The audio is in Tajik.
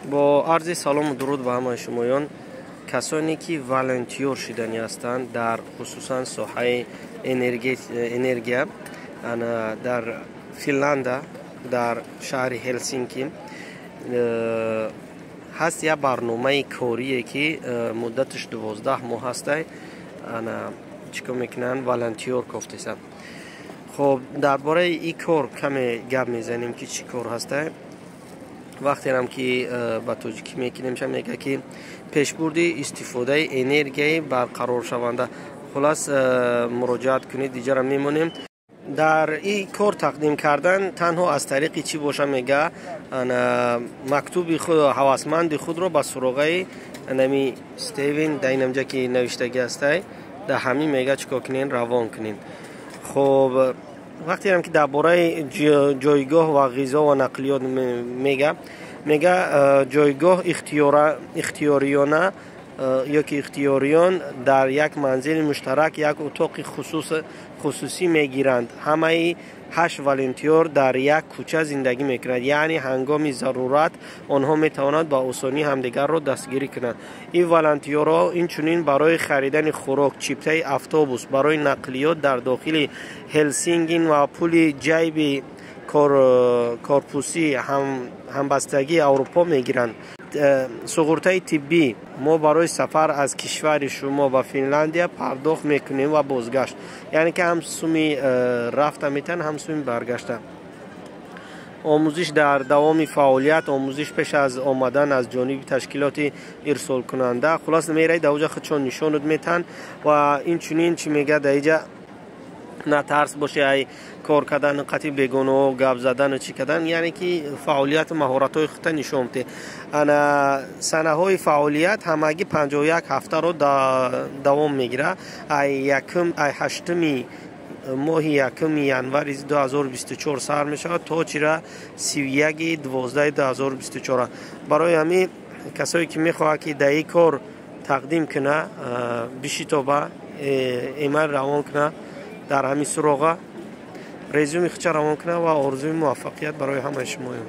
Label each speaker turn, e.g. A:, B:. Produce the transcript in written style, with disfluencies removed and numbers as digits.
A: Бо арзи салому дуруд ба ҳамаи шумоён, касоне ки волонтёр шиданӣ ҳастанд, дар хусусан соҳаи энергия дар Финланда, дар шаҳри Ҳелсинки ҳаст як барномаи корие, ки муддаташ 12 моҳ ҳастай. Чӣ кор мекунанд? Волонтёр кофтесанд. Хоб, дар бораи ин кор каме гап мезанем, ки чӣ кор ҳастай. Вақтерам ки ба тоҷикӣ мекунем, ша мега, ки пешбурди истифодаи энергияи барқароршаванда. Хулас, муроҷиат кунед, иҷара мемонем. Дар ин кор тақдим кардан танҳо аз тариқи чӣ боша, мега, мактуби ҳавасманди худро ба суроғаи нами Стевен дар инамҷа ки навиштагӣ ҳастай, дар ҳамин мега чӣ кор кунен, равон кунен. Хоб, вақтерам ки дар бораи ҷойгоҳ ва ғизо ва нақлиёт мега, ҷойгоҳ ихтиёриёна ё ки ихтиёриён дар як манзили муштарак як утоқи хусусӣ мегиранд. Ҳамаи ҳашт волонтёр дар як кӯча зиндагӣ мекунанд, яъне ҳангоми зарурат онҳо метавонанд ба осонӣ ҳамдигарро дастгирӣ кунанд. Ин волонтёрҳо инчунин барои харидани хӯрок, чиптаи автобус барои нақлиёт дар дохили Ҳелсингин ва пули ҷайби корпусӣ ҳамбастагии Аврупо мегиранд. Суғуртаи тиббӣ мо барои сафар аз кишвари шумо ба Финляндия пардохт мекунем ва бозгашт, яъне ки ҳам суми рафта метавон, ҳам суми баргашта. Омӯзиш дар давоми фаъолият, омӯзиш пеш аз омадан аз ҷониби ташкилоти ирсолкунанда. Хулас, мераи, дар оҷа худшон нишонут метаҳанд. Ва инчунин чӣ мега дар иҷа? Натарс боши ай кор кардан, қати бегонаҳо гап задану чӣ кардан, яъне ки фаъолияту маҳоратҳои худта нишон бидеҳ. Ана санаҳои фаъолият ҳамагӣ 51 ҳафтаро давом мегирад, ай якум, ай ҳаштуми моҳи якуми январи 2024 сар мешавад то чира 31.12.2024. Барои ҳамин касое ки мехоҳад, ки дар ин кор тақдим куна, бишитоба, эмайл равон куна, дар ҳамин суроға резюми худша равон кунад. Ва орзуи муваффақият барои ҳамаи шумоён.